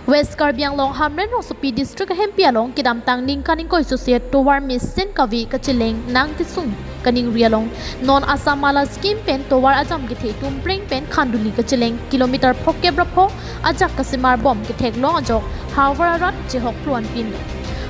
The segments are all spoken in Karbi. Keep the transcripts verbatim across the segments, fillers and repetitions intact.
West Karbi Anglong Hamren Rongsopi District ahempi along kedamtang ningkan ingkoi sose tovar mesen kave kacheleng nangkesung kaningri along non Assam Mala scheme pen tovar ajam kethe Tumpreng pen Khanduli kacheleng kilometer phokep ra pho ajak kasemar bom ketheklong ajok havar arat chehok pluan pinlo.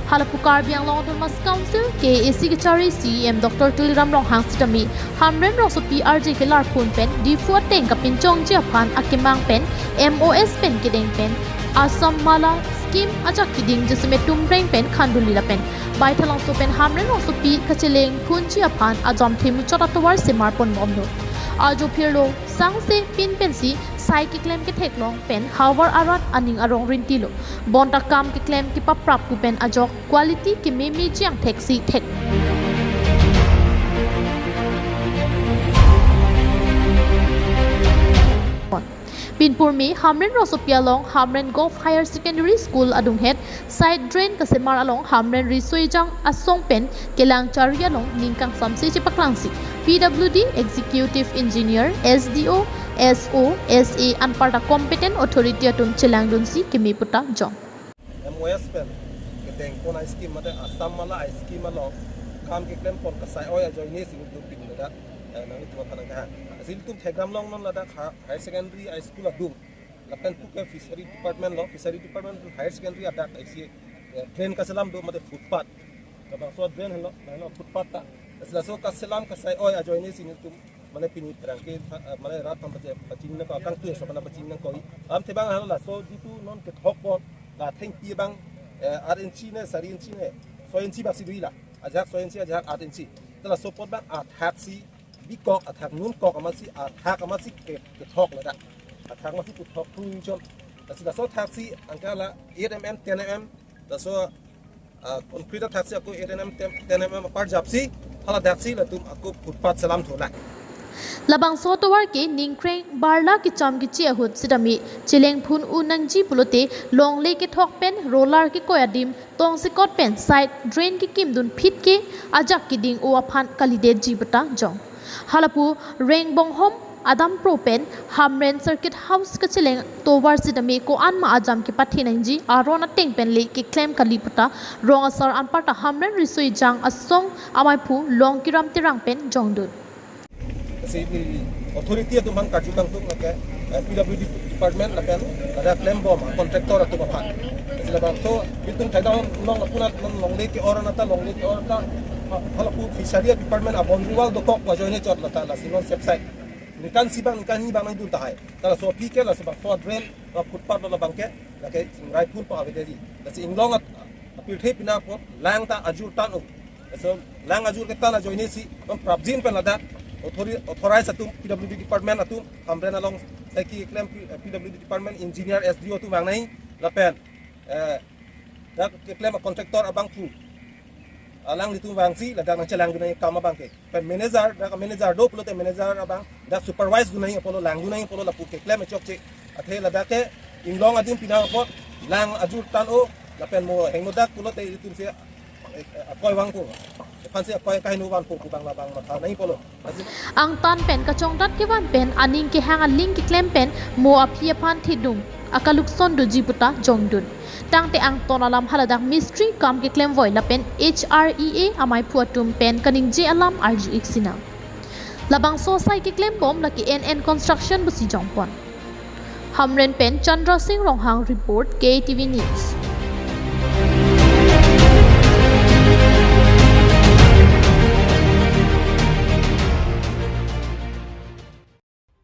Halapu Karbi Anglong Autonomous Council, K A A C kachari C E M Doctor Tuliram Ronghang sitame Hamren Rongsopi arje kelar phun pen Diphu ateng kapinchongji aphan akemang pen M O S pen kedeng pen Assam Mala scheme ajak keding jasemet Tumpreng pen Khanduli lapen Baithalangso pen Hamren Rongsopi kacheleng phunji aphan ajam the muchot atovar semar pon bomlo. Ajo phirlo sangse pin pensi sai keklem ketheklong pen havar arat aning arong rintilo. Bonta kam keklem kepaprap pu pen ajok quality kememeji angtheksi thek. Pinpurme Hamren Rongsopi along Hamren Govt Higher Secondary School adunghet side drain kasemar along Hamren Risoijang asong pen kelang chari along ning kangsamse chepaklangsi P W D Executive Engineer, S D O, S O, S A anparta competent authority atum chelangdunsi keme puta jong. M O S pen kedeng pon a scheme mate Assam Mala a scheme along kam keklem pon kasai oi ajoine si nelitum pini ladak, eh, nanglitum aphan nangkehang. Asi nelitum thekdam longnon ladak ha-, higher secondary a school adung lapen puke fishery department lo, fishery department higher secondary adak isi, eh, drain kaselam do mate footpath. Labangso drain henlo, henlo footpath ta. Asi laso kaselam kasai oi ajoine si nelitum mane pini pherangke, eh, mane rat aphan pache-, pachini nangkok, kangtui aso aphan pachini nangkok. Alamthe abang henlo laso jitu non kethok pon, la thengpi abang, eh, aat inchi ne, sari inchi ne, soi inchi bak si doji la. Ajahak soi inchi, ajahak aat inchi. Te laso apot abang athak si bikok, athak nunkok amatsi, athak amatsi ke, kethok ladak. Athak amatsi kethok thu inchon. Lasi laso athak si angka la eight M M, ten M M, laso, ah, concrete athak si ako eight M M, ten, ten M M apar japsi, haladak si latum ako footpath selam thulai. Labangso atovar ke ningkreng barla kecham keche ahut sitame cheleng phun un nangji pulote longle kethok pen roller kekoi adim tongsekot pen side drain kekimdun phit ke ajak keding-o aphan kalidetji puta jong. Halapu Rengbonghom Adampro pen Hamren Circuit House kacheleng tovar sitame ko-an ma ajam kepathe nangji aron ateng pen le keklem kali puta rong asar anparta Hamren Risoijang asong amaiphu Longkiram Terang pen jongdun. Lasi authority atum aphan karju kangtung lake, eh, P W D department lapen ladak klem bom contractor atum aphan. Lasi labangso nelitum thekdam long lapu nat long longle ke-or anat ta, longle ke-or ta, ha-, halapu fishery department a boundary wall dokok ajoine chot lata lasi non safe side. Ningkan isi abang, ningkan hini abang nangdun tahai. Ta laso aphi ke laso abangso drain, la footpath lo labang ke, lake chingrai phun pa avedetji. Lasi inglong at, apirthe pina apot, lang ta ajur tan-o. Laso lang ajur ketan ajoine si, non prapjin pen ladak, authori-, authorize atum, P W D department atum, Hamren along, saiki keklem P-, P W D department engineer S D O atum vang nai, lapen, eh, dak keklem a contractor abangphu alanglitum vangsi, ladak nangchelangdun nai kam abang ke. Pen manager, dak manager do pulote manager abang, dak supervise dun nai apotlo, langdun nai apotlo lapu keklem chokche. Athe ladak ke inglong adim pina apot, lang ajur tan-o, lapen mo hengno dak pulote ilitum si, eh, eh, akoi vangpo. Aphan si akoi kaheno vanpo pu abang labang matha nai apotlo. Angtan pen kachongdat kevan pen aning kehang aling keklem pen mo aphi aphan thedung akalukson doji puta jongdun. Tangte angton alam haladak mistri kam keklemvoi lapen H R E A amaiphu atum pen kaningje alam arju-ik sinang. Labangso asai keklem bom lake N N Construction pusi jongpon. Hamren pen Chandra Singh Ronghang report, K T V News.